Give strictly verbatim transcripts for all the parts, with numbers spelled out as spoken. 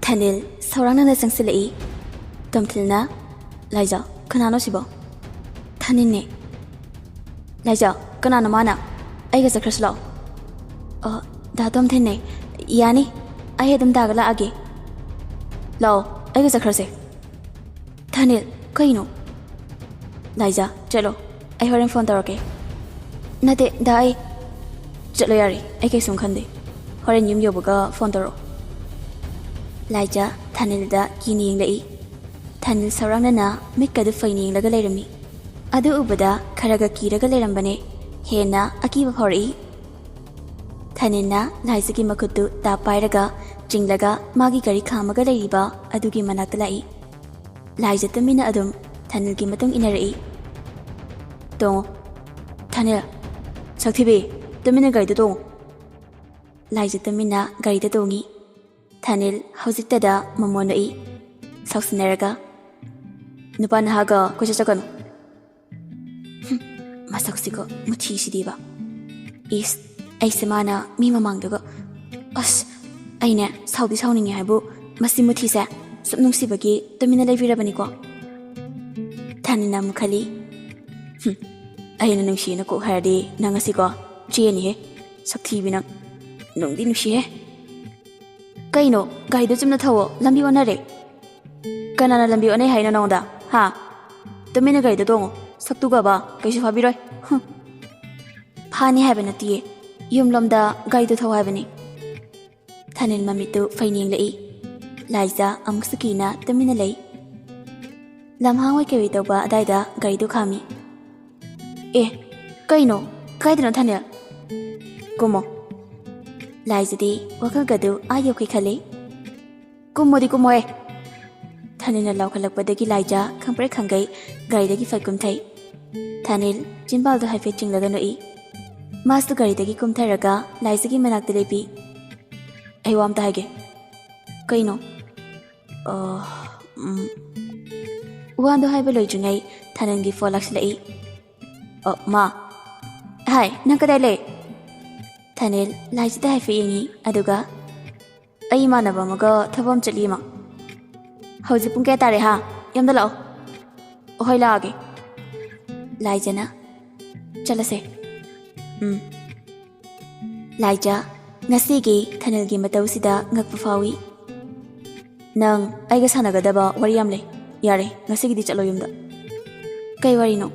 ꯊꯥꯅꯤꯜ ꯁꯧꯔꯥꯡꯅꯅ ꯆꯪꯁꯤꯜꯂꯛꯏ꯫ ꯇꯣꯝꯊꯤꯜꯅ, "ꯂꯥꯏꯖꯥ, ꯀꯅꯥꯅꯣ ꯁꯤꯕꯣ?" "ꯊꯥꯅꯤꯜꯅꯦ꯫" "ꯂꯥꯏꯖꯥ, ꯀꯅꯥꯅꯣ ꯃꯥꯅ? ꯑꯩꯒ ꯆꯠꯈ꯭ꯔꯁꯤ ꯂꯥꯛꯑꯣ꯫" "ꯑ, ꯗꯥ ꯇꯣꯝꯊꯤꯜꯅꯦ꯫ ꯌꯥꯅꯤ, ꯑꯩ ꯑꯗꯨꯝ ꯗꯥꯒ ꯂꯥꯛꯑꯒꯦ꯫" "ꯂꯥꯛꯑꯣ, ꯑꯩꯒ ꯆꯠꯈ꯭ꯔꯁꯦ꯫" "ꯊꯥꯅꯤꯜ, ꯀꯩꯅꯣ?" "ꯂꯥꯏꯖꯥ, ꯆꯠꯂꯣ꯫ ꯑꯩ ꯍꯣꯔꯦꯟ ꯐꯣꯟ ꯇꯧꯔꯛꯀꯦ꯫" "ꯅꯠꯇꯦ, ꯗꯥ, ꯑꯩ꯫" "ꯆꯠꯂꯣ ꯌꯥꯔꯦ, ꯑꯩ ꯀꯩꯁꯨꯝ ꯈꯟꯗꯦ꯫ ꯍꯣꯔꯦꯟ ꯌꯨꯝ ꯌꯧꯕꯒ ꯐꯣꯟ ꯇꯧꯔꯛꯑꯣ꯫" ꯂꯥꯏꯖꯥ ꯊꯥꯅꯤꯜꯗ ꯀꯤꯅ ꯌꯦꯡꯂꯛꯏ꯫ ꯊꯥꯅꯤꯜ ꯁꯧꯔꯥꯡꯅꯅ ꯃꯤꯠꯀꯗꯨ ꯐꯩꯅ ꯌꯦꯡꯂꯒ ꯂꯩꯔꯝꯃꯤ꯫ ꯑꯗꯨ ꯎꯕꯗ ꯈꯔꯒ ꯀꯤꯔꯒ ꯂꯩꯔꯝꯕꯅꯦ ꯍꯦꯟꯅ ꯑꯀꯤꯕ ꯐꯥꯎꯔꯛꯏ꯫ ꯊꯥꯅꯤꯜꯅ ꯂꯥꯏꯖꯥꯒꯤ ꯃꯈꯨꯠꯇꯨ ꯇꯥꯞ ꯄꯥꯏꯔꯒ ꯆꯤꯡꯂꯒ ꯃꯥꯒꯤ ꯒꯥꯔꯤ ꯈꯥꯝꯃꯒ ꯂꯩꯔꯤꯕ ꯑꯗꯨꯒꯤ ꯃꯅꯥꯛꯇ ꯂꯥꯛꯏ꯫ ꯂꯥꯏꯖꯥ ꯇꯨꯃꯤꯟꯅ ꯑꯗꯨꯝ ꯊꯥꯅꯤꯜꯒꯤ ꯃꯇꯨꯡ ꯏꯟꯅꯔꯛꯏ꯫ "ꯇꯣꯡꯉꯣ꯫" "ꯊꯥꯅꯤꯜ꯫" "ꯁꯛꯊꯤꯕꯤ, ꯇꯨꯃꯤꯟꯅ ꯒꯥꯔꯤꯗ ꯇꯣꯡꯉꯣ꯫" ꯂꯥꯏꯖꯥ ꯇꯨꯃꯤꯟꯅ ꯒꯥꯔꯤꯗ ꯇꯣꯡꯉꯤ꯫ ꯊꯥꯅꯤꯜ ꯍꯧꯖꯤꯛꯇꯗ ꯃꯃꯣꯟ ꯅꯣꯛꯏ꯫ ꯁꯥꯎꯁꯤꯟꯅꯔꯒ, "ꯅꯨꯄꯥ ꯅꯍꯥꯒ ꯀꯣꯏꯆꯠ ꯆꯠꯀꯅꯨ꯫" ꯍꯨꯝ, ꯃꯁꯛꯁꯤꯒ ꯃꯨꯊꯤꯁꯤꯗꯤꯕ꯫ ꯏꯁ, ꯑꯩꯁꯦ ꯃꯥꯅ ꯃꯤ ꯃꯃꯥꯡꯗꯒ꯫ ꯑꯁ, ꯑꯩꯅꯦ ꯁꯥꯎꯗꯤ ꯁꯥꯎꯅꯤꯡꯉꯦ ꯍꯥꯏꯕꯨ ꯃꯁꯤ ꯃꯨꯊꯤꯁꯦ ꯁꯨꯝ ꯅꯨꯡꯁꯤꯕꯒꯤ ꯇꯨꯃꯤꯟꯅ ꯂꯩꯕꯤꯔꯕꯅꯤꯀꯣ꯫ ꯊꯥꯅꯤꯜꯅ ꯑꯃꯨꯛ ꯈꯜꯂꯤ꯫ "ꯍꯨꯝ, ꯑꯩꯅ ꯅꯨꯡꯁꯤꯅ ꯀꯣꯛ ꯍꯥꯏꯔꯗꯤ ꯅꯪ ꯉꯁꯤꯀꯣ ꯆꯦꯅꯤꯍꯦ꯫ ꯁꯛꯊꯤꯕꯤ ꯅꯪ꯫ ꯅꯨꯡꯗꯤ ꯅꯨꯡꯁꯤꯍꯦ꯫" "ꯀꯩꯅꯣ? ꯒꯥꯔꯤꯗꯣ ꯆꯨꯝꯅ ꯊꯧꯋꯣ, ꯂꯝꯕꯤ ꯑꯣꯟꯅꯔꯦ꯫" "ꯀꯅꯥꯅ ꯂꯝꯕꯤ ꯑꯣꯟꯅꯩ ꯍꯥꯏꯅꯣ ꯅꯉꯣꯟꯗ? ꯍꯥ? ꯇꯨꯃꯤꯟꯅ ꯒꯥꯔꯤꯗ ꯇꯣꯡꯉꯣ, ꯁꯛꯇꯨꯒꯕ ꯀꯩꯁꯨ ꯐꯥꯕꯤꯔꯣꯏ꯫" "ꯍꯨꯝ꯫ ꯐꯥꯅꯤ ꯍꯥꯏꯕ ꯅꯠꯇꯤꯌꯦ, ꯌꯨꯝꯂꯣꯝꯗ ꯒꯥꯔꯤꯗꯣ ꯊꯧ ꯍꯥꯏꯕꯅꯤ꯫" ꯊꯥꯅꯤꯜ ꯃꯃꯤꯠꯇꯨ ꯐꯩꯅ ꯌꯦꯡꯂꯛꯏ꯫ ꯂꯥꯏꯖꯥ ꯑꯃꯨꯛꯁꯨ ꯀꯤꯅ ꯇꯨꯃꯤꯟꯅ ꯂꯩ꯫ ꯂꯝꯍꯥꯡ ꯑꯣꯏ ꯀꯩ ꯑꯣꯏ ꯇꯧꯕ ꯑꯗꯥꯏꯗ ꯒꯥꯔꯤꯗꯨ ꯈꯥꯝꯃꯤ꯫ "ꯑꯦ, ꯀꯩꯅꯣ? ꯀꯥꯏꯗꯅꯣ ꯊꯥꯅꯤꯜ?" "ꯀꯨꯝꯃꯣ꯫" ꯂꯥꯏꯖꯥꯗꯤ ꯋꯥꯈꯜꯒꯗꯨ ꯑꯥ ꯌꯧꯈꯩ ꯈꯜꯂꯤ꯫ "ꯀꯨꯝꯃꯣꯗꯤ ꯀꯨꯝꯃꯣꯍꯦ!" ꯊꯥꯅꯤꯜꯅ ꯂꯥꯎꯈꯠꯂꯛꯄꯗꯒꯤ ꯂꯥꯏꯖꯥ ꯈꯪꯄ꯭ꯔꯦꯛ ꯈꯪꯒꯩ ꯒꯥꯔꯤꯗꯒꯤ ꯐꯠ ꯀꯨꯝꯊꯩ꯫ ꯊꯥꯅꯤꯜ ꯆꯤꯟꯕꯥꯜꯗꯣ ꯍꯥꯏꯐꯦꯠ ꯆꯤꯡꯂꯒ ꯅꯣꯛꯏ꯫ ꯃꯥꯁꯨ ꯒꯥꯔꯤꯗꯒꯤ ꯀꯨꯝꯊꯔꯒ ꯂꯥꯏꯖꯥꯒꯤ ꯃꯅꯥꯛꯇ ꯂꯦꯞꯄꯤ꯫ "ꯑꯩ ꯋꯥ ꯑꯝꯇ ꯍꯥꯏꯒꯦ꯫" "ꯀꯩꯅꯣ?" "ꯑ, ꯎꯝ꯫" ꯋꯥꯗꯣ ꯍꯥꯏꯕ ꯂꯣꯏꯗ꯭ꯔꯤꯉꯩ ꯊꯥꯅꯤꯜꯒꯤ ꯐꯣꯟ ꯂꯥꯛꯁꯤꯜꯂꯛꯏ꯫ "ꯑ, ꯃꯥ꯫" "ꯍꯥꯏ, ꯅꯪ ꯀꯗꯥꯏ ꯂꯩ?" ꯊꯥꯅꯤꯜ ꯂꯥꯏꯖꯥꯗ ꯍꯥꯏꯐꯦꯠ ꯌꯦꯡꯉꯤ, ꯑꯗꯨꯒ, ꯑꯩ ꯏꯃꯥꯟꯅꯕ ꯑꯃꯒ ꯊꯕꯛ ꯑꯃ ꯆꯠꯂꯤ, ꯏꯃꯥ꯫ ꯍꯧꯖꯤꯛ ꯄꯨꯡ ꯀꯌꯥ ꯇꯥꯔꯦ, ꯍꯥ? ꯌꯨꯝꯗ ꯂꯥꯛꯑꯣ꯫ ꯍꯣꯏ, ꯂꯥꯛꯑꯒꯦ꯫ ꯂꯥꯏꯖꯅ, "ꯆꯠꯂꯁꯦ꯫ ꯎꯝ꯫" ꯂꯥꯏꯖ, ꯉꯁꯤꯒꯤ ꯊꯥꯅꯤꯜꯒꯤ ꯃꯇꯧꯁꯤꯗ ꯉꯛꯄ ꯐꯥꯎꯏ꯫ "ꯅꯪ ꯑꯩꯒ ꯁꯥꯟꯅꯒꯗꯕ ꯋꯥꯔꯤ ꯌꯥꯝ ꯂꯩ꯫ ꯌꯥꯔꯦ, ꯉꯁꯤꯒꯤꯗꯤ ꯆꯠꯂꯣ ꯌꯨꯝꯗ꯫" "ꯀꯩ ꯋꯥꯔꯤꯅꯣ?"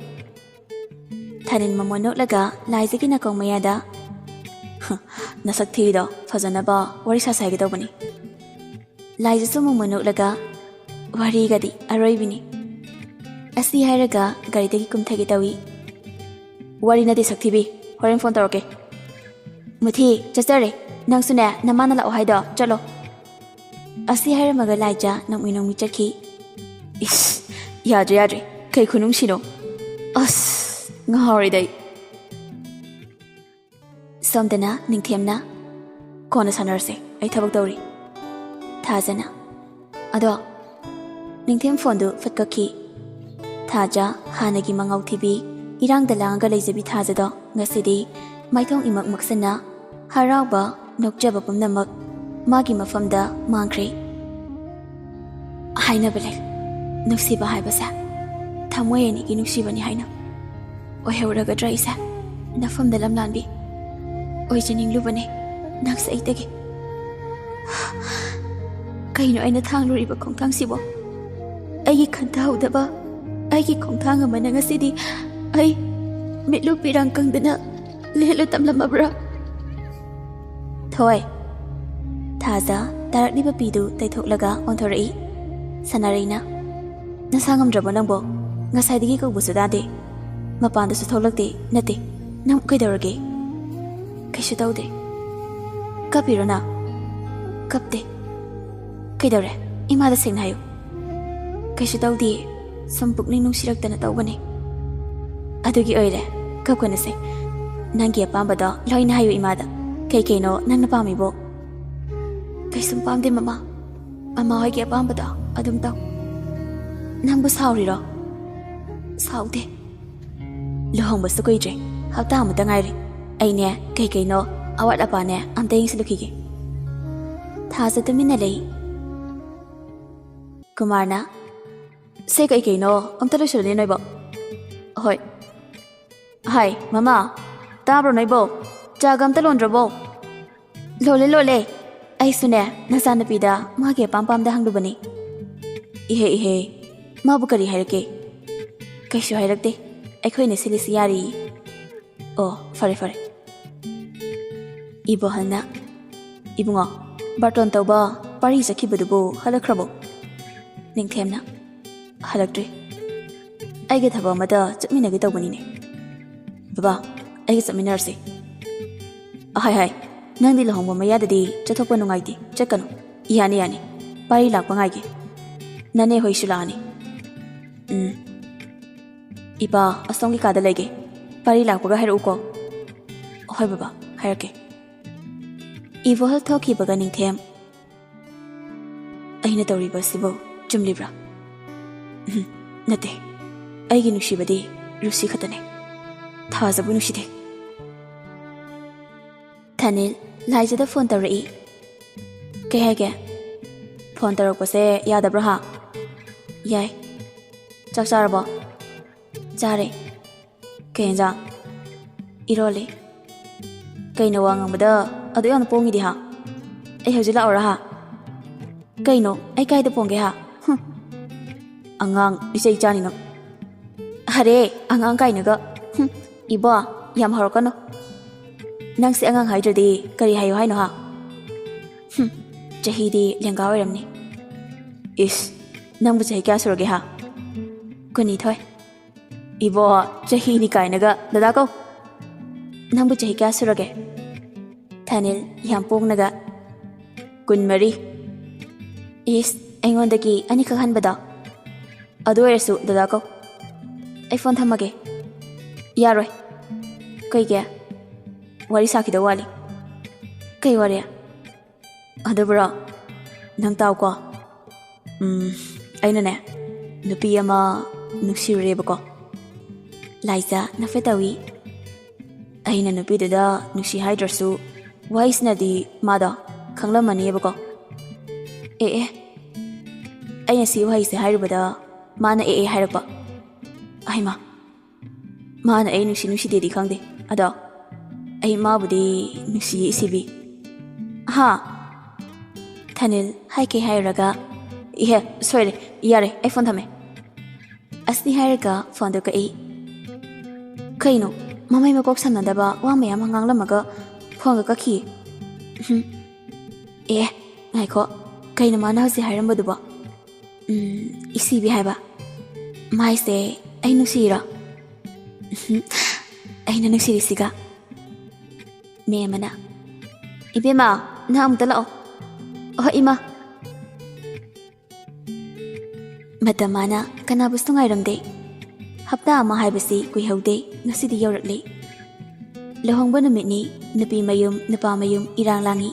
ꯊꯥꯅꯤꯜ ꯃꯃꯣꯟ ꯅꯣꯛꯂꯒ ꯂꯥꯏꯖꯒꯤ ꯅꯥꯀꯣꯡ ꯃꯌꯥꯗ, "ꯍ, ꯅꯁꯛ ꯊꯤꯔꯤꯗꯣ ꯐꯖꯅꯕ ꯋꯥꯔꯤ ꯁꯥꯁꯦ ꯍꯥꯏꯒꯦ ꯇꯧꯕꯅꯤ꯫" ꯂꯥꯏꯖꯁꯨ ꯃꯃꯣꯟ ꯅꯣꯛꯂꯒ, "ꯋꯥꯔꯤꯒꯗꯤ ꯑꯔꯣꯏꯕꯤꯅꯤ꯫" ꯑꯁꯤ ꯍꯥꯏꯔꯒ ꯒꯥꯔꯤꯗꯒꯤ ꯀꯨꯝꯊꯒꯦ ꯇꯧꯏ꯫ "ꯋꯥꯔꯤ ꯅꯠꯇꯦ ꯁꯛꯊꯤꯕꯤ, ꯍꯣꯔꯦꯟ ꯐꯣꯟ ꯇꯧꯔꯛꯀꯦ꯫" "ꯃꯨꯊꯤ, ꯆꯠꯆꯔꯦ꯫ ꯅꯪꯁꯨꯅꯦ, ꯅꯃꯥꯅ ꯂꯥꯛꯑꯣ ꯍꯥꯏꯗꯣ ꯆꯠꯂꯣ꯫" ꯑꯁꯤ ꯍꯥꯏꯔꯝꯃꯒ ꯂꯥꯏꯖ ꯅꯣꯡꯃꯤ ꯅꯣꯡꯃꯤ ꯆꯠꯈꯤ꯫ "ꯏꯁ, ꯌꯥꯗ꯭ꯔꯦ, ꯌꯥꯗ꯭ꯔꯦ꯫ ꯀꯩ ꯈꯨꯅꯨꯡꯁꯤꯅꯣ꯫ ꯑꯁ, ꯉꯥꯎꯔꯦꯗ ꯑꯩ꯫" ꯁꯣꯝꯗꯅ ꯅꯤꯡꯊꯦꯝꯅ, "ꯀꯣꯟꯅ ꯁꯥꯟꯅꯔꯁꯦ, ꯑꯩ ꯊꯕꯛ ꯇꯧꯔꯤ꯫" ꯊꯥꯖꯅ, "ꯑꯗꯣ꯫" ꯅꯤꯡꯊꯦꯝ ꯐꯣꯟꯗꯨ ꯐꯠ ꯀꯛꯈꯤ꯫ ꯊꯥꯖ, ꯍꯥꯟꯅꯒꯤ ꯃꯉꯥꯎ ꯊꯤꯕꯤ, ꯏꯔꯥꯡꯗ ꯂꯥꯡꯉꯒ ꯂꯩꯖꯕꯤ ꯊꯥꯖꯗꯣ ꯉꯁꯤꯗꯤ ꯃꯥꯏꯊꯣꯡ ꯏꯃꯛ ꯃꯛꯁꯟꯅ, ꯍꯔꯥꯎꯕ, ꯅꯣꯛꯆꯕ ꯄꯨꯝꯅꯃꯛ ꯃꯥꯒꯤ ꯃꯐꯝꯗ ꯃꯥꯡꯈ꯭ꯔꯦ꯫ ꯍꯥꯏꯅꯕ ꯂꯩ, ꯅꯨꯡꯁꯤꯕ ꯍꯥꯏꯕꯁꯦ ꯊꯃꯣꯏ ꯑꯅꯤꯒꯤ ꯅꯨꯡꯁꯤꯕꯅꯤ ꯍꯥꯏꯅ꯫ ꯑꯣꯏꯍꯧꯔꯒꯗ꯭ꯔꯥ ꯑꯩꯁꯦ ꯅꯐꯝꯗ ꯂꯝꯂꯥꯟꯕꯤ? ꯑꯣꯏꯖꯅꯤꯡꯂꯨꯕꯅꯦ ꯅꯪꯁꯦ ꯑꯩꯗꯒꯤ꯫ ꯀꯩꯅꯣ ꯑꯩꯅ ꯊꯥꯡꯂꯨꯔꯤꯕ ꯈꯣꯡꯊꯥꯡꯁꯤꯕꯣ? ꯑꯩꯒꯤ ꯈꯟꯊꯍꯧꯗꯕ ꯑꯩꯒꯤ ꯈꯣꯡꯊꯥꯡ ꯑꯃꯅ ꯉꯁꯤꯗꯤ ꯑꯩ ꯃꯤꯠꯂꯨ ꯄꯤꯔꯥꯡ ꯀꯪꯗꯅ ꯂꯦꯜꯂꯨ ꯇꯝꯂꯝꯃꯕ꯭ꯔꯥ? ꯊꯣꯏ꯫ ꯊꯥꯖ ꯇꯥꯔꯛꯂꯤꯕ ꯄꯤꯗꯨ ꯇꯩꯊꯣꯛꯂꯒ ꯑꯣꯟꯊꯣꯔꯛꯏ꯫ ꯁꯅꯥꯔꯩꯅ, "ꯅꯁꯥ ꯉꯝꯗ꯭ꯔꯕꯣ ꯅꯪꯕꯣ? ꯉꯁꯥꯏꯗꯒꯤ ꯀꯧꯕꯁꯨ ꯇꯥꯗꯦ꯫ ꯃꯄꯥꯟꯗꯁꯨ ꯊꯣꯛꯂꯛꯇꯦ꯫ ꯅꯠꯇꯦ, ꯅꯪ ꯀꯩꯗꯧꯔꯒꯦ?" "ꯀꯩꯁꯨ ꯇꯧꯗꯦ꯫" "ꯀꯞꯄꯤꯔꯣ ꯅꯪ?" "ꯀꯞꯇꯦ꯫" "ꯀꯩꯗꯧꯔꯦ? ꯏꯃꯥꯗ ꯁꯦꯡꯅ ꯍꯥꯏꯌꯨ꯫" "ꯀꯩꯁꯨ ꯇꯧꯗꯤꯌꯦ꯫ ꯁꯨꯝ ꯄꯨꯛꯅꯤꯡ ꯅꯨꯡꯁꯤꯔꯛꯇꯅ ꯇꯧꯕꯅꯦ꯫" "ꯑꯗꯨꯒꯤ ꯑꯣꯏꯔꯦ꯫ ꯀꯞꯀꯅꯨꯁꯦ꯫ ꯅꯪꯒꯤ ꯑꯄꯥꯝꯕꯗꯣ ꯂꯣꯏꯅ ꯍꯥꯏꯌꯨ ꯏꯃꯥꯗ꯫ ꯀꯩ ꯀꯩꯅꯣ ꯅꯪꯅ ꯄꯥꯝꯃꯤꯕꯣ?" "ꯀꯩꯁꯨꯝ ꯄꯥꯝꯗꯦ ꯃꯃꯥ꯫ ꯃꯃꯥ ꯍꯣꯏꯒꯤ ꯑꯄꯥꯝꯕꯗꯣ ꯑꯗꯨꯝ ꯇꯧ꯫" "ꯅꯪꯕꯨ ꯁꯥꯎꯔꯤꯔꯣ?" "ꯁꯥꯎꯗꯦ꯫" "ꯂꯨꯍꯣꯡꯕꯁꯨ ꯀꯨꯏꯗ꯭ꯔꯦ, ꯍꯞꯇꯥ ꯑꯃꯇ ꯉꯥꯏꯔꯦ꯫ ꯑꯩꯅꯦ ꯀꯩ ꯀꯩꯅꯣ ꯑꯋꯥꯠ ꯑꯄꯥꯅꯦ ꯑꯝꯇ ꯌꯦꯡꯁꯤꯜꯂꯨꯈꯤꯒꯦ꯫" ꯊꯥꯖ ꯇꯨꯃꯤꯟꯅ ꯂꯩ꯫ ꯀꯨꯃꯥꯔꯅ, "ꯁꯦ, ꯀꯩ ꯀꯩꯅꯣ? ꯑꯝꯇ ꯂꯣꯏꯁꯤꯜꯂꯨꯅꯦ ꯅꯣꯏꯕꯣ꯫" "ꯍꯣꯏ꯫" "ꯍꯥꯏ, ꯃꯃꯥ, ꯇꯥꯕ꯭ꯔꯣ ꯅꯣꯏꯕꯣ? ꯆꯥꯒ ꯑꯝꯇ ꯂꯣꯟꯗ꯭ꯔꯕꯣ?" "ꯂꯣꯜꯂꯦ, ꯂꯣꯜꯂꯦ꯫ ꯑꯩꯁꯨꯅꯦ, ꯅꯆꯥꯅꯨꯄꯤꯗ ꯃꯥꯒꯤ ꯑꯄꯥꯝ ꯄꯥꯝꯗ ꯍꯪꯂꯨꯕꯅꯤ꯫" "ꯏꯍꯦ, ꯏꯍꯦ, ꯃꯥꯕꯨ ꯀꯔꯤ ꯍꯥꯏꯔꯛꯀꯦ?" "ꯀꯩꯁꯨ ꯍꯥꯏꯔꯛꯇꯦ꯫ ꯑꯩꯈꯣꯏꯅ ꯁꯤꯜꯂꯤꯁꯤ ꯌꯥꯔꯤ꯫" "ꯑꯣ, ꯐꯔꯦ, ꯐꯔꯦ꯫" ꯏꯕꯣꯍꯜꯅ, "ꯏꯕꯨꯡꯉꯣ, ꯕꯥꯔꯇꯣꯟ ꯇꯧꯕ ꯄꯥꯔꯤ ꯆꯠꯈꯤꯕꯗꯨꯕꯨ ꯍꯜꯂꯛꯈ꯭ꯔꯕꯣ?" ꯅꯤꯡꯊꯦꯝꯅ, "ꯍꯜꯂꯛꯇ꯭ꯔꯤ꯫ ꯑꯩꯒ ꯊꯕꯛ ꯑꯃꯗ ꯆꯠꯃꯤꯟꯅꯒꯦ ꯇꯧꯕꯅꯤꯅꯦ꯫" "ꯕꯕꯥ, ꯑꯩꯒ ꯆꯠꯃꯤꯟꯅꯔꯁꯤ꯫" "ꯑꯍꯥꯏ ꯍꯥꯏ, ꯅꯪꯗꯤ ꯂꯨꯍꯣꯡꯕ ꯃꯌꯥꯗꯗꯤ ꯆꯠꯊꯣꯛꯄ ꯅꯨꯡꯉꯥꯏꯇꯦ, ꯆꯠꯀꯅꯨ꯫ ꯌꯥꯅꯤ, ꯌꯥꯅꯤ, ꯄꯥꯔꯤ ꯂꯥꯛꯄ ꯉꯥꯏꯒꯦ꯫ ꯅꯅꯦ ꯍꯣꯏꯁꯨ ꯂꯥꯛꯑꯅꯤ꯫" "ꯎꯝ꯫ ꯏꯄꯥ, ꯑꯁꯣꯝꯒꯤ ꯀꯥꯗ ꯂꯩꯒꯦ꯫ ꯄꯥꯔꯤ ꯂꯥꯛꯄꯒ ꯍꯥꯏꯔꯛꯎꯀꯣ꯫" "ꯍꯣꯏ ꯕꯕꯥ, ꯍꯥꯏꯔꯛꯀꯦ꯫" ꯏꯕꯣꯍꯜ ꯊꯣꯛꯈꯤꯕꯒ ꯅꯤꯡꯊꯦꯝ, "ꯑꯩꯅ ꯇꯧꯔꯤꯕ ꯑꯁꯤꯕꯨ ꯆꯨꯝꯂꯤꯕ꯭ꯔꯥ? ꯎꯝ, ꯅꯠꯇꯦ꯫ ꯑꯩꯒꯤ ꯅꯨꯡꯁꯤꯕꯗꯤ ꯔꯨꯁꯤ ꯈꯛꯇꯅꯦ꯫ ꯊꯥꯖꯕꯨ ꯅꯨꯡꯁꯤꯗꯦ꯫" ꯊꯥꯅꯤꯜ, ꯂꯥꯏꯖꯗ ꯐꯣꯟ ꯇꯧꯔꯛꯏ꯫ "ꯀꯩ ꯍꯥꯏꯒꯦ? ꯐꯣꯟ ꯇꯧꯔꯛꯄꯁꯦ ꯌꯥꯗꯕ꯭ꯔꯣ ꯍꯥ?" "ꯌꯥꯏ꯫ ꯆꯥꯛ ꯆꯥꯔꯕꯣ?" "ꯆꯥꯔꯦ꯫" "ꯀꯩ ꯌꯦꯟꯖꯥꯡ?" "ꯏꯔꯣꯜꯂꯦ꯫" "ꯀꯩꯅꯣ, ꯋꯥ ꯉꯥꯡꯕꯗ ꯑꯗꯨ ꯌꯥꯝꯅ ꯄꯣꯡꯉꯤꯗꯤ ꯍꯥ? ꯑꯩ ꯍꯧꯖꯤꯛ ꯂꯥꯛꯑꯣꯔꯥ ꯍꯥ?" "ꯀꯩꯅꯣ, ꯑꯩ ꯀꯥꯏꯗ ꯄꯣꯡꯒꯦ ꯍꯥ? ꯍꯨꯝ꯫ ꯑꯉꯥꯡ ꯏꯆꯩ ꯆꯥꯅꯤ ꯅꯪ꯫" "ꯑꯔꯦ, ꯑꯉꯥꯡ ꯀꯥꯏꯅꯒ꯫ ꯍꯨꯝ, ꯏꯕꯣ, ꯌꯥꯝ ꯍꯧꯔꯛꯀꯅꯨ꯫ ꯅꯪꯁꯦ ꯑꯉꯥꯡ ꯍꯥꯏꯗ꯭ꯔꯗꯤ ꯀꯔꯤ ꯍꯥꯏꯌꯨ ꯍꯥꯏꯅꯣ ꯍꯥ? ꯍꯨꯝ, ꯆꯍꯤꯗꯤ ꯂꯦꯡꯒꯥ ꯑꯣꯏꯔꯝꯅꯤ꯫" "ꯏꯁ, ꯅꯪꯕꯨ ꯆꯍꯤ ꯀꯌꯥ ꯁꯨꯔꯒꯦ ꯍꯥ?" "ꯀꯨꯟꯅꯤꯊꯣꯏ꯫" "ꯏꯕꯣ, ꯆꯍꯤꯅꯤ ꯀꯥꯏꯅꯒ ꯗꯗꯥ ꯀꯧ꯫ ꯅꯪꯕꯨ ꯆꯍꯤ ꯀꯌꯥ ꯁꯨꯔꯒꯦ?" ꯊꯥꯅꯤꯜ, ꯌꯥꯝ ꯄꯣꯡꯅꯒ, "ꯀꯨꯟꯃꯔꯤ꯫" "ꯏꯁ, ꯑꯩꯉꯣꯟꯗꯒꯤ ꯑꯅꯤꯈꯛ ꯍꯟꯕꯗꯣ?" "ꯑꯗꯨ ꯑꯣꯏꯔꯁꯨ ꯗꯗꯥ ꯀꯧ꯫ ꯑꯩ ꯐꯣꯟ ꯊꯝꯃꯒꯦ꯫" "ꯌꯥꯔꯣꯏ꯫" "ꯀꯩꯒꯤ?" "ꯋꯥꯔꯤ ꯁꯥꯈꯤꯗꯧ ꯋꯥꯠꯂꯤ꯫" "ꯀꯩ ꯋꯥꯔꯤ?" "ꯑꯗꯨꯕꯨꯔꯣ, ꯅꯪ ꯇꯥꯎꯀꯣ꯫ ꯎꯝ, ꯑꯩꯅꯅꯦ, ꯅꯨꯄꯤ ꯑꯃ ꯅꯨꯡꯁꯤꯔꯨꯔꯦꯕꯀꯣ꯫" ꯂꯥꯏꯖꯥ ꯅꯐꯦꯠ ꯇꯧꯏ꯫ "ꯑꯩꯅ ꯅꯨꯄꯤꯗꯨꯗ ꯅꯨꯡꯁꯤ ꯍꯥꯏꯗ꯭ꯔꯁꯨ, ꯋꯥꯍꯩꯁꯤꯅꯗꯤ ꯃꯥꯗꯣ ꯈꯪꯂꯝꯃꯅꯤꯕꯀꯣ꯫ ꯑꯦ ꯑꯦ, ꯑꯩꯅ ꯁꯤ ꯋꯥꯍꯩꯁꯦ ꯍꯥꯏꯔꯨꯕꯗ ꯃꯥꯅ ꯑꯦ ꯑꯦ ꯍꯥꯏꯔꯛꯄ꯫ ꯑꯩꯃ, ꯃꯥꯅ ꯑꯩ ꯅꯨꯡꯁꯤ ꯅꯨꯡꯁꯤꯗꯦꯗꯤ ꯈꯪꯗꯦ, ꯑꯗꯣ ꯑꯩ ꯃꯥꯕꯨꯗꯤ ꯅꯨꯡꯁꯤꯌꯦ ꯏꯁꯤꯕꯤ꯫ ꯍꯥ? ꯊꯥꯅꯤꯜ ꯍꯥꯏꯀꯦ ꯍꯥꯏꯔꯨꯔꯒ, ꯏꯍꯦ, ꯁꯣꯏꯔꯦ, ꯌꯥꯔꯦ, ꯑꯩ ꯐꯣꯟ ꯊꯝꯃꯦ꯫ ꯑꯁꯅꯤ ꯍꯥꯏꯔꯒ ꯐꯣꯟꯗꯣ ꯀꯛꯏ꯫ ꯀꯩꯅꯣ, ꯃꯃꯩ ꯃꯀꯣꯛ ꯁꯝꯅꯗꯕ ꯋꯥ ꯃꯌꯥꯝ ꯑꯃ ꯉꯥꯡꯂꯝꯃꯒ ꯐꯣꯟꯒ ꯀꯛꯈꯤ꯫ ꯎꯝ꯫ ꯑꯦ, ꯉꯥꯏꯈꯣ, ꯀꯩꯅꯣ ꯃꯥꯅ ꯍꯧꯖꯤꯛ ꯍꯥꯏꯔꯝꯕꯗꯨꯕꯣ? ꯎꯝ, ꯏꯁꯤꯕꯤ ꯍꯥꯏꯕ꯫ ꯃꯥꯏꯁꯦ ꯑꯩ ꯅꯨꯡꯁꯤꯔꯣ? ꯎꯝ, ꯑꯩꯅ ꯅꯨꯡꯁꯤꯔꯤꯁꯤꯒ꯫ ꯃꯦꯝ ꯑꯃꯅ, "ꯏꯕꯦꯝꯃ, ꯅꯪ ꯑꯃꯨꯛꯇ ꯂꯥꯛꯑꯣ꯫" "ꯑꯣ, ꯏꯃꯥ꯫" ꯃꯇꯝ ꯃꯥꯅ ꯀꯅꯥꯕꯨꯁꯨ ꯉꯥꯏꯔꯝꯗꯦ꯫ ꯍꯞꯇꯥ ꯑꯃ ꯍꯥꯏꯕꯁꯤ ꯀꯨꯏꯍꯧꯗꯦ, ꯉꯁꯤꯗꯤ ꯌꯧꯔꯛꯂꯦ꯫ ꯂꯨꯍꯣꯡꯕ ꯅꯨꯃꯤꯠꯅꯤ, ꯅꯨꯄꯤ ꯃꯌꯨꯝ, ꯅꯨꯄꯥ ꯃꯌꯨꯝ ꯏꯔꯥꯡ ꯂꯥꯡꯏ꯫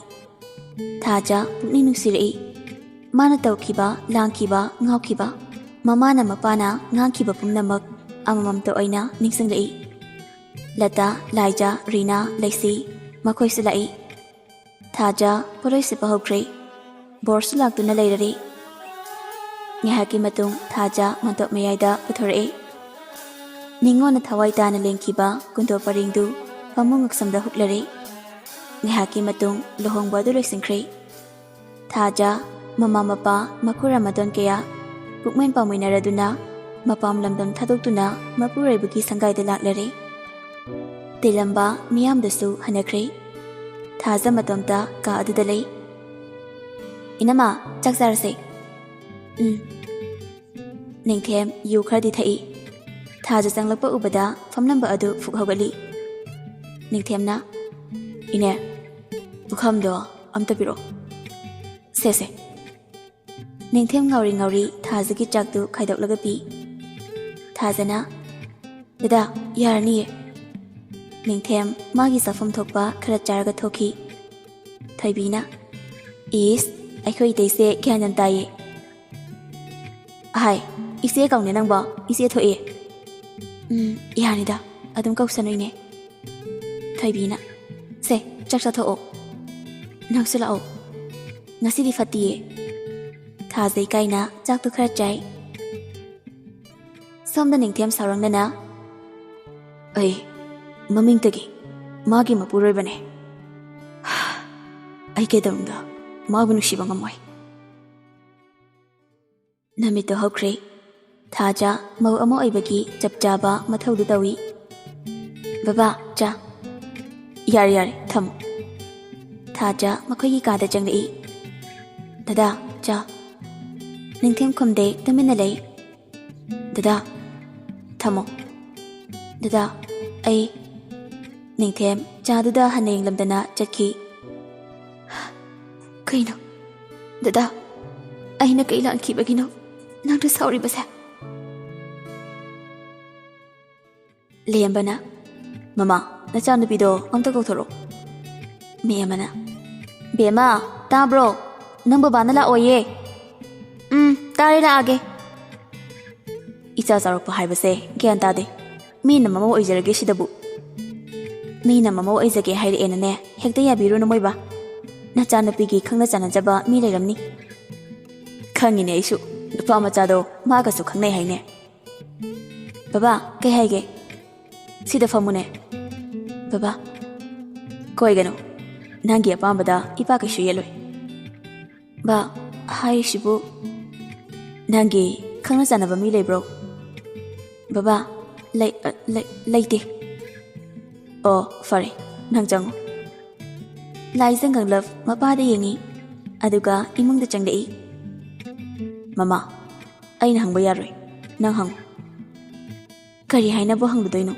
ꯊꯥꯖ ꯄꯨꯛꯅꯤꯡ ꯅꯨꯡꯁꯤꯔꯛꯏ꯫ ꯃꯥꯅ ꯇꯧꯈꯤꯕ, ꯂꯥꯡꯈꯤꯕ, ꯉꯥꯎꯈꯤꯕ, ꯃꯃꯥꯅ ꯃꯄꯥꯅ ꯉꯥꯡꯈꯤꯕ ꯄꯨꯝꯅꯃꯛ ꯑꯃꯃꯝꯇ ꯑꯣꯏꯅ ꯅꯤꯡꯁꯤꯡꯂꯛꯏ꯫ ꯂꯇꯥ, ꯂꯥꯏꯖꯥ, ꯔꯤꯅꯥ, ꯂꯩꯁꯤ, ꯃꯈꯣꯏꯁꯨ ꯂꯥꯛꯏ꯫ ꯊꯥꯖ ꯄꯣꯠꯂꯣꯏ ꯁꯤꯠꯄ ꯍꯧꯈ꯭ꯔꯦ꯫ ꯕꯣꯔꯁꯨ ꯂꯥꯛꯇꯨꯅ ꯂꯩꯔꯔꯦ꯫ ꯉꯥꯏꯍꯥꯛꯀꯤ ꯃꯇꯨꯡ ꯊꯥꯖ ꯃꯟꯇꯣꯞ ꯃꯌꯥꯏꯗ ꯄꯨꯊꯣꯔꯛꯏ꯫ ꯅꯤꯉꯣꯜꯅ ꯊꯋꯥꯏ ꯇꯥꯅ ꯂꯦꯡꯈꯤꯕ ꯀꯨꯟꯗꯣ ꯄꯔꯤꯡꯗꯨ ꯐꯃꯨꯡ ꯉꯛꯁꯝꯗ ꯍꯨꯛꯂꯔꯦ꯫ ꯉꯥꯏꯍꯥꯛꯀꯤ ꯃꯇꯨꯡ ꯂꯨꯍꯣꯡꯕ ꯑꯗꯨ ꯂꯣꯏꯁꯤꯟꯈ꯭ꯔꯦ꯫ ꯊꯥꯖ, ꯃꯃꯥ ꯃꯄꯥ, ꯃꯈꯨꯔꯥ ꯃꯗꯣꯟ ꯀꯌꯥ ꯄꯨꯛꯃꯦꯟ ꯄꯥꯎꯃꯤꯟꯅꯔꯗꯨꯅ ꯃꯄꯥꯝ ꯂꯝꯗꯝ ꯊꯥꯗꯣꯛꯇꯨꯅ ꯃꯄꯨꯔꯣꯏꯕꯒꯤ ꯁꯪꯒꯥꯏꯗ ꯂꯥꯛꯂꯔꯦ꯫ ꯇꯤꯜꯂꯝꯕ ꯃꯤꯌꯥꯝꯗꯁꯨ ꯍꯟꯅꯈ꯭ꯔꯦ꯫ ꯊꯥꯖ ꯃꯇꯣꯝꯇ ꯀꯥ ꯑꯗꯨꯗ ꯂꯩ꯫ "ꯏꯅꯝꯃ, ꯆꯥꯛ ꯆꯥꯔꯁꯦ꯫" "ꯎꯝ꯫" ꯅꯤꯡꯊꯦꯝ ꯌꯨ ꯈꯔꯗꯤ ꯊꯛꯏ꯫ ꯊꯥꯖ ꯆꯪꯂꯛꯄ ꯎꯕꯗ ꯐꯝꯂꯝꯕ ꯑꯗꯨ ꯐꯨꯛ ꯍꯧꯒꯠꯂꯤ꯫ ꯅꯤꯡꯊꯦꯝꯅ, "ꯏꯅꯦ, ꯄꯨꯈꯝꯗꯣ ꯑꯝꯇ ꯄꯤꯔꯛꯑꯣ꯫" "ꯁꯦ, ꯁꯦ꯫" ꯅꯤꯡꯊꯦꯝ ꯉꯥꯎꯔꯤ ꯉꯥꯎꯔꯤ ꯊꯥꯖꯒꯤ ꯆꯥꯛꯇꯨ ꯈꯥꯏꯗꯣꯛꯂꯒ ꯄꯤ꯫ ꯊꯥꯖꯅ, "ꯗꯗꯥ, ꯌꯥꯔꯅꯤꯌꯦ꯫" ꯅꯤꯡꯊꯦꯝ ꯃꯥꯒꯤ ꯆꯥꯐꯝ ꯊꯣꯛꯄ ꯈꯔ ꯆꯥꯔꯒ ꯊꯣꯛꯈꯤ꯫ ꯊꯣꯏꯕꯤꯅ, "ꯏꯁ, ꯑꯩꯈꯣꯏ ꯏꯇꯩꯁꯦ ꯒ꯭ꯌꯥꯟ ꯌꯥꯝ ꯇꯥꯏꯌꯦ꯫" "ꯑꯍꯥꯏ, ꯏꯆꯦ ꯀꯧꯅꯦ ꯅꯪꯕꯣ, ꯏꯆꯦ ꯊꯣꯛꯑꯦ꯫" "ꯎꯝ, ꯌꯥꯅꯤꯗ, ꯑꯗꯨꯝ ꯀꯧꯁꯅꯨ ꯏꯅꯦ꯫" ꯊꯣꯏꯕꯤꯅ, "ꯁꯦ, ꯆꯥꯛ ꯆꯥꯊꯣꯛꯑꯣ꯫ ꯅꯪꯁꯨ ꯂꯥꯛꯑꯣ, "ꯉꯁꯤꯗꯤ ꯐꯠꯇꯤꯌꯦ꯫" ꯊꯥꯖ ꯏꯀꯥꯏꯅ ꯆꯥꯛꯇꯨ ꯈꯔ ꯆꯥꯏ꯫ ꯁꯣꯝꯗ ꯅꯤꯡꯊꯦꯝ ꯁꯥꯎꯔꯪꯅꯅ, "ꯑꯩ ꯃꯃꯤꯡꯇꯒꯤ ꯃꯥꯒꯤ ꯃꯄꯨꯔꯣꯏꯕꯅꯦ꯫ ꯑꯩ ꯀꯩꯗꯧꯅꯨꯡꯗ ꯃꯥꯕꯨ ꯅꯨꯡꯁꯤꯕ ꯉꯝꯃꯣꯏ꯫" ꯅꯨꯃꯤꯠꯇꯨ ꯍꯧꯈ꯭ꯔꯦ꯫ ꯊꯥꯖ ꯃꯧ ꯑꯃ ꯑꯣꯏꯕꯒꯤ ꯆꯞ ꯆꯥꯕ ꯃꯊꯧꯗꯨ ꯇꯧꯏ꯫ "ꯕꯕꯥ, ꯆꯥ꯫" "ꯌꯥꯔꯦ, ꯌꯥꯔꯦ, ꯊꯝꯃꯣ꯫" ꯊꯥꯖ ꯃꯈꯣꯏꯒꯤ ꯀꯥꯗ ꯆꯪꯂꯛꯏ꯫ "ꯗꯗꯥ, ꯆꯥ꯫" ꯅꯤꯡꯊꯦꯝ ꯈꯨꯝꯗꯦ, ꯇꯨꯃꯤꯟꯅ ꯂꯩ꯫ "ꯗꯗꯥ, ꯊꯝꯃꯣ꯫" "ꯗꯗꯥ, ꯑꯩ꯫" ꯅꯤꯡꯊꯦꯝ ꯆꯥꯗꯨꯗ ꯍꯟꯅ ꯌꯦꯡꯂꯝꯗꯅ ꯆꯠꯈꯤ꯫ "ꯀꯩꯅꯣ? ꯗꯗꯥ, ꯑꯩꯅ ꯀꯩ ꯂꯥꯟꯈꯤꯕꯒꯤꯅꯣ ꯅꯪꯅ ꯁꯥꯎꯔꯤꯕꯁꯦ?" ꯂꯦꯝꯕꯅ, "ꯃꯃꯥ, ꯅꯆꯥꯅꯨꯄꯤꯗꯣ ꯑꯝꯇ ꯀꯧꯊꯣꯔꯛꯑꯣ꯫" ꯃꯦꯝꯃꯅ, "ꯕꯦꯝꯃ, ꯇꯥꯕ꯭ꯔꯣ? ꯅꯪ ꯕꯕꯥꯅ ꯂꯥꯛꯑꯣꯌꯦ꯫" "ꯎꯝ, ꯇꯥꯔꯦ, ꯂꯥꯛꯑꯒꯦ꯫" ꯏꯆꯥ ꯆꯥꯎꯔꯛꯄ ꯍꯥꯏꯕꯁꯦ ꯒ꯭ꯌꯥꯟ ꯇꯥꯗꯦ꯫ ꯃꯤꯅ ꯃꯃꯧ ꯑꯣꯏꯖꯔꯒꯦ ꯁꯤꯗꯕꯨ꯫ ꯃꯤꯅ ꯃꯃꯧ ꯑꯣꯏꯖꯒꯦ ꯍꯥꯏꯔꯛꯑꯦꯅꯅꯦ, ꯍꯦꯛꯇ ꯌꯥꯕꯤꯔꯨꯅꯨ ꯃꯣꯏꯕꯥ꯫ ꯅꯆꯥꯅꯨꯄꯤꯒꯤ ꯈꯪꯅ ꯆꯥꯟꯅꯖꯕ ꯃꯤ ꯂꯩꯔꯝꯅꯤ꯫ ꯈꯪꯉꯤꯅꯦ ꯑꯩꯁꯨ, ꯅꯨꯄꯥ ꯃꯆꯥꯗꯣ ꯃꯥꯒꯁꯨ ꯈꯪꯅꯩ ꯍꯥꯏꯅꯦ꯫ ꯕꯕꯥ, ꯀꯩ ꯍꯥꯏꯒꯦ? ꯁꯤꯗ ꯐꯝꯃꯨꯅꯦ꯫ ꯕꯕꯥ, ꯀꯣꯏꯒꯅꯨ꯫ ꯅꯪꯒꯤ ꯑꯄꯥꯝꯕꯗ ꯏꯄꯥ ꯀꯩꯁꯨ ꯌꯦꯠꯂꯣꯏ꯫ ꯕꯥ, ꯍꯥꯏꯔꯤꯁꯤꯕꯨ? ꯅꯪꯒꯤ ꯈꯪꯅ ꯆꯥꯟꯅꯕ ꯃꯤ ꯂꯩꯕ꯭ꯔꯣ? ꯕꯕꯥ, ꯂꯩ-, ꯑ, ꯂꯩ-, ꯂꯩꯇꯦ꯫ ꯑꯣ, ꯐꯔꯦ, ꯅꯪ ꯆꯪꯉꯣ꯫ ꯂꯥꯏꯖꯪ ꯀꯥꯡꯂꯞ ꯃꯄꯥꯗ ꯌꯦꯡꯉꯤ, ꯑꯗꯨꯒ ꯏꯃꯨꯡꯗ ꯆꯪꯂꯛꯏ꯫ ꯃꯃꯥ, ꯑꯩꯅ ꯍꯪꯕ ꯌꯥꯔꯣꯏ, ꯅꯪ ꯍꯪꯉꯨ꯫ ꯀꯔꯤ ꯍꯥꯏꯅꯕꯨ ꯍꯪꯂꯨꯗꯣꯏꯅꯣ?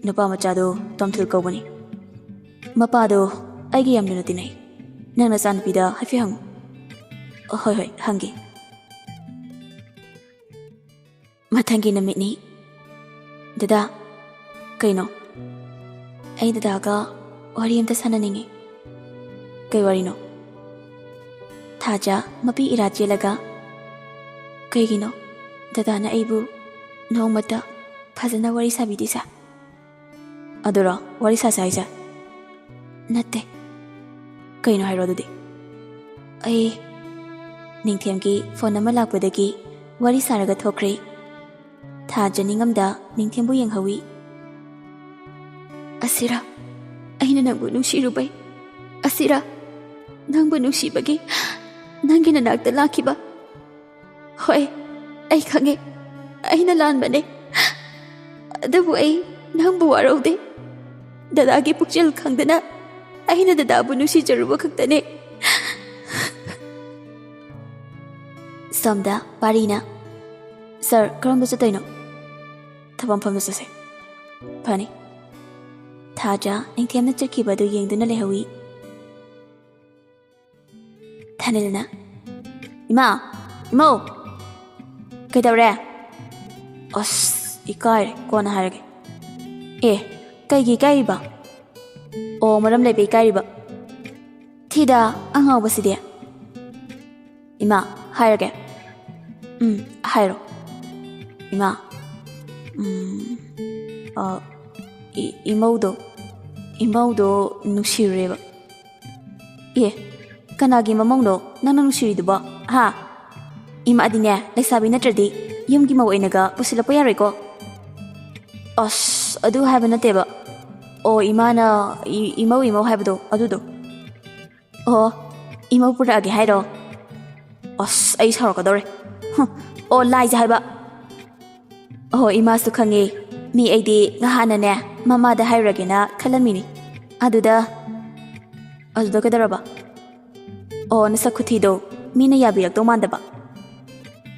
ꯅꯨꯄꯥ ꯃꯆꯥꯗꯣ ꯇꯣꯝꯊꯤꯜ ꯀꯧꯕꯅꯤ꯫ ꯃꯄꯥꯗꯣ ꯑꯩꯒ ꯌꯥꯝ ꯂꯨꯅ ꯇꯤꯟꯅꯩ꯫ ꯅꯪ ꯅꯆꯥꯅꯨꯄꯤꯗ ꯍꯥꯏꯐꯦꯠ ꯍꯪꯉꯨ꯫ ꯍꯣꯏ, ꯍꯣꯏ, ꯍꯪꯒꯦ꯫ ꯃꯊꯪꯒꯤ ꯅꯨꯃꯤꯠꯅꯤ꯫ ꯗꯗꯥ, ꯀꯩꯅꯣ? ꯑꯩ ꯗꯗꯥꯒ ꯋꯥꯔꯤ ꯑꯝꯇ ꯁꯥꯟꯅꯅꯤꯡꯉꯤ꯫ ꯀꯩ ꯋꯥꯔꯤꯅꯣ? ꯊꯥꯖ ꯃꯄꯤ ꯏꯔꯥ ꯆꯦꯜꯂꯒ, ꯀꯩꯒꯤꯅꯣ ꯗꯗꯥꯅ ꯑꯩꯕꯨ ꯅꯣꯡꯃꯇ ꯐꯖꯅ ꯋꯥꯔꯤ ꯁꯥꯕꯤꯗ꯭ꯔꯤꯁꯦ? ꯑꯗꯨꯔꯣ ꯋꯥꯔꯤ ꯁꯥꯁꯦ ꯍꯥꯏꯁꯦ? ꯅꯠꯇꯦ꯫ ꯀꯩꯅꯣ ꯍꯥꯏꯔꯣ ꯑꯗꯨꯗꯤ꯫ ꯑꯩ ꯅꯤꯡꯊꯦꯝꯒꯤ ꯐꯣꯟ ꯑꯃ ꯂꯥꯛꯄꯗꯒꯤ ꯋꯥꯔꯤ ꯁꯥꯔꯒ ꯊꯣꯛꯈ꯭ꯔꯦ꯫ ꯊꯥꯖ ꯅꯤꯡꯉꯝꯗ ꯅꯤꯡꯊꯦꯝꯕꯨ ꯌꯦꯡꯍꯧꯏ꯫ "ꯑꯁꯤꯔꯥ ꯑꯩꯅ ꯅꯪꯕꯨ ꯅꯨꯡꯁꯤꯔꯨꯕꯩ? ꯑꯁꯤꯔꯥ ꯅꯪꯕꯨ ꯅꯨꯡꯁꯤꯕꯒꯤ ꯅꯪꯒꯤ ꯅꯅꯥꯛꯇ ꯂꯥꯛꯈꯤꯕ? ꯍꯣꯏ, ꯑꯩ ꯈꯪꯉꯦ, ꯑꯩꯅ ꯂꯥꯟꯕꯅꯦ꯫ ꯑꯗꯨꯕꯨ ꯑꯩ ꯅꯪꯕꯨ ꯋꯥꯔꯧꯗꯦ꯫ ꯗꯗꯥꯒꯤ ꯄꯨꯛꯆꯦꯜ ꯈꯪꯗꯅ ꯑꯩꯅ ꯗꯗꯥꯕꯨ ꯅꯨꯡꯁꯤꯖꯔꯨꯕ ꯈꯛꯇꯅꯦ꯫" ꯁꯣꯝꯗ ꯄꯥꯔꯤꯅ, "ꯁꯥꯔ, ꯀꯔꯣꯝꯗ ꯆꯠꯇꯣꯏꯅꯣ?" "ꯊꯕꯛ ꯃꯐꯝꯗ ꯆꯠꯁꯦ꯫" "ꯐꯅꯤ꯫" ꯊꯥꯖ ꯅꯤꯡꯊꯦꯝꯅ ꯆꯠꯈꯤꯕꯗꯨ ꯌꯦꯡꯗꯨꯅ ꯂꯩꯍꯧꯏ꯫ ꯊꯥꯅꯤꯜꯅ, "ꯏꯃꯥ, ꯏꯃꯧ, ꯀꯩꯗꯧꯔꯦ?" "ꯑꯁ, ꯏꯀꯥꯏꯔꯦ, ꯀꯣꯟꯅ ꯍꯥꯏꯔꯒꯦ꯫" "ꯑꯦ, ꯀꯩꯒꯤ ꯏꯀꯥꯏꯔꯤꯕ?" "ꯑꯣ, ꯃꯔꯝ ꯂꯩꯕ ꯏꯀꯥꯏꯔꯤꯕ꯫" "ꯊꯤꯗ, ꯑꯉꯥꯎꯕꯁꯤꯗꯤ꯫" "ꯏꯃꯥ, ꯍꯥꯏꯔꯒꯦ꯫" "ꯎꯝ, ꯍꯥꯏꯔꯣ꯫" "ꯏꯃꯥ, ꯎꯝ, ꯑ, ꯏ-, ꯏꯃꯧꯗꯣ, ꯏꯃꯧꯗꯣ ꯅꯨꯡꯁꯤꯔꯨꯔꯦꯕ꯫" "ꯑꯦ, ꯀꯅꯥꯒꯤ ꯃꯃꯧꯅꯣ ꯅꯪꯅ ꯅꯨꯡꯁꯤꯔꯤꯗꯨꯕꯣ, ꯍꯥ? ꯏꯃꯥꯗꯤꯅꯦ, ꯂꯩꯁꯥꯕꯤ ꯅꯠꯇ꯭ꯔꯗꯤ ꯌꯨꯝꯒꯤ ꯃꯧ ꯑꯣꯏꯅꯒ ꯄꯨꯁꯤꯜꯂꯛꯄ ꯌꯥꯔꯣꯏꯀꯣ꯫" "ꯑꯁ, ꯑꯗꯨ ꯍꯥꯏꯕ ꯅꯠꯇꯦꯕ꯫ ꯑꯣ, ꯏꯃꯥꯅ ꯏ-, ꯏꯃꯧ, ꯏꯃꯧ ꯍꯥꯏꯕꯗꯣ, ꯑꯗꯨꯗꯣ꯫" "ꯑꯣ, ꯏꯃꯧ ꯄꯨꯔꯛꯑꯒꯦ ꯍꯥꯏꯔꯣ? ꯑꯁ, ꯑꯩ ꯁꯥꯎꯔꯛꯀꯗꯧꯔꯦ꯫ ꯍꯨꯝ, ꯑꯣ, ꯂꯥꯏꯖ ꯍꯥꯏꯕ꯫" "ꯑꯣ, ꯏꯃꯥꯁꯨ ꯈꯪꯉꯦ꯫ ꯃꯤ ꯑꯩꯗꯤ ꯉꯍꯥꯟꯅꯅꯦ ꯃꯃꯥꯗ ꯍꯥꯏꯔꯨꯔꯒꯦꯅ ꯈꯜꯂꯝꯃꯤꯅꯤ꯫ ꯑꯗꯨꯗ꯫" "ꯑꯗꯨꯗ ꯀꯩꯗꯧꯔꯕ?" "ꯑꯣ, ꯅꯁꯛ ꯈꯨꯊꯤꯗꯣ ꯃꯤꯅ ꯌꯥꯕꯤꯔꯛꯇꯧ ꯃꯥꯟꯗꯕ꯫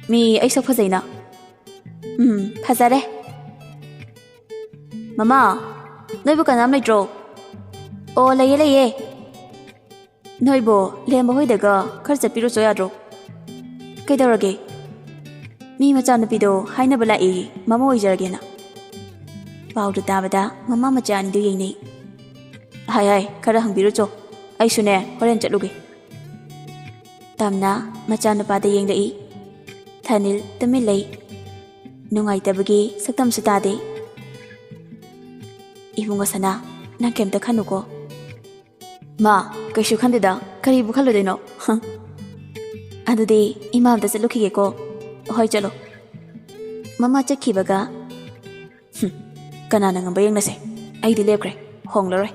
ꯃꯤ ꯑꯩ ꯁꯛ ꯐꯖꯩꯅ꯫" "ꯎꯝ, ꯐꯖꯔꯦ꯫" "ꯃꯃꯥ, ꯅꯣꯏꯕꯨ ꯀꯅꯥꯝ ꯂꯩꯇ꯭ꯔꯣ?" "ꯑꯣ, ꯂꯩꯌꯦ, ꯂꯩꯌꯦ꯫" "ꯅꯣꯏꯕꯨ ꯂꯦꯝꯕ ꯍꯣꯏꯗꯒ ꯈꯔ ꯆꯠꯄꯤꯔꯨꯆꯣ ꯌꯥꯗ꯭ꯔꯣ?" "ꯀꯩꯗꯧꯔꯒꯦ?" "ꯃꯤ ꯃꯆꯥꯅꯨꯄꯤꯗꯣ ꯍꯥꯏꯅꯕ ꯂꯥꯛꯏ, ꯃꯃꯧ ꯑꯣꯏꯖꯔꯒꯦꯅ꯫" ꯄꯥꯎꯗꯨ ꯇꯥꯕꯗ ꯃꯃꯥ ꯃꯆꯥ ꯑꯅꯤꯗꯨ ꯌꯦꯡꯅꯩ꯫ "ꯍꯥꯏ ꯍꯥꯏ, ꯈꯔ ꯍꯪꯕꯤꯔꯨꯆꯣ, ꯑꯩꯁꯨꯅꯦ ꯍꯣꯔꯦꯟ ꯆꯠꯂꯨꯒꯦ꯫" ꯇꯝꯅ ꯃꯆꯥꯅꯨꯄꯥꯗ ꯌꯦꯡꯂꯛꯏ꯫ ꯊꯥꯅꯤꯜ ꯇꯨꯃꯤꯟ ꯂꯩ꯫ ꯅꯨꯡꯉꯥꯏꯇꯕꯒꯤ ꯁꯛꯇꯝꯁꯨ ꯇꯥꯗꯦ꯫ "ꯏꯕꯨꯡꯉꯣ ꯁꯅꯥ, ꯅꯪ ꯀꯩꯝꯇ ꯈꯟꯅꯨꯀꯣ꯫" "ꯃꯥ, ꯀꯩꯁꯨ ꯈꯟꯗꯦꯗ, ꯀꯔꯤꯕꯨ ꯈꯜꯂꯨꯗꯣꯏꯅꯣ?" ꯑꯗꯨꯗꯤ ꯏꯃꯥ ꯑꯝꯇ ꯆꯠꯂꯨꯈꯤꯒꯦꯀꯣ꯫ ꯍꯣꯏ, ꯆꯠꯂꯣ꯫ ꯃꯃꯥ ꯆꯠꯈꯤꯕꯒ, "ꯍꯨꯝ, ꯀꯅꯥꯅ ꯉꯝꯕ ꯌꯦꯡꯅꯁꯦ꯫ ꯑꯩꯗꯤ ꯂꯦꯞꯈ꯭ꯔꯦ, ꯍꯣꯡꯂꯔꯣꯏ꯫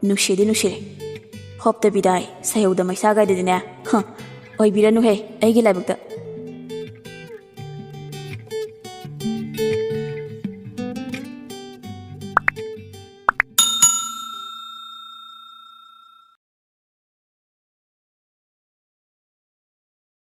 ꯅꯨꯡꯁꯤꯗꯤ ꯅꯨꯡꯁꯤꯔꯦ꯫ ꯍꯣꯞꯇ ꯕꯤꯗꯥꯏ, ꯁꯩꯍꯧꯗ ꯃꯩꯁꯥ ꯒꯥꯏꯗꯨꯗꯤꯅꯦ꯫ ꯍ, ꯑꯣꯏꯕꯤꯔꯅꯨꯍꯦ ꯑꯩꯒꯤ ꯂꯥꯏꯕꯛꯇ꯫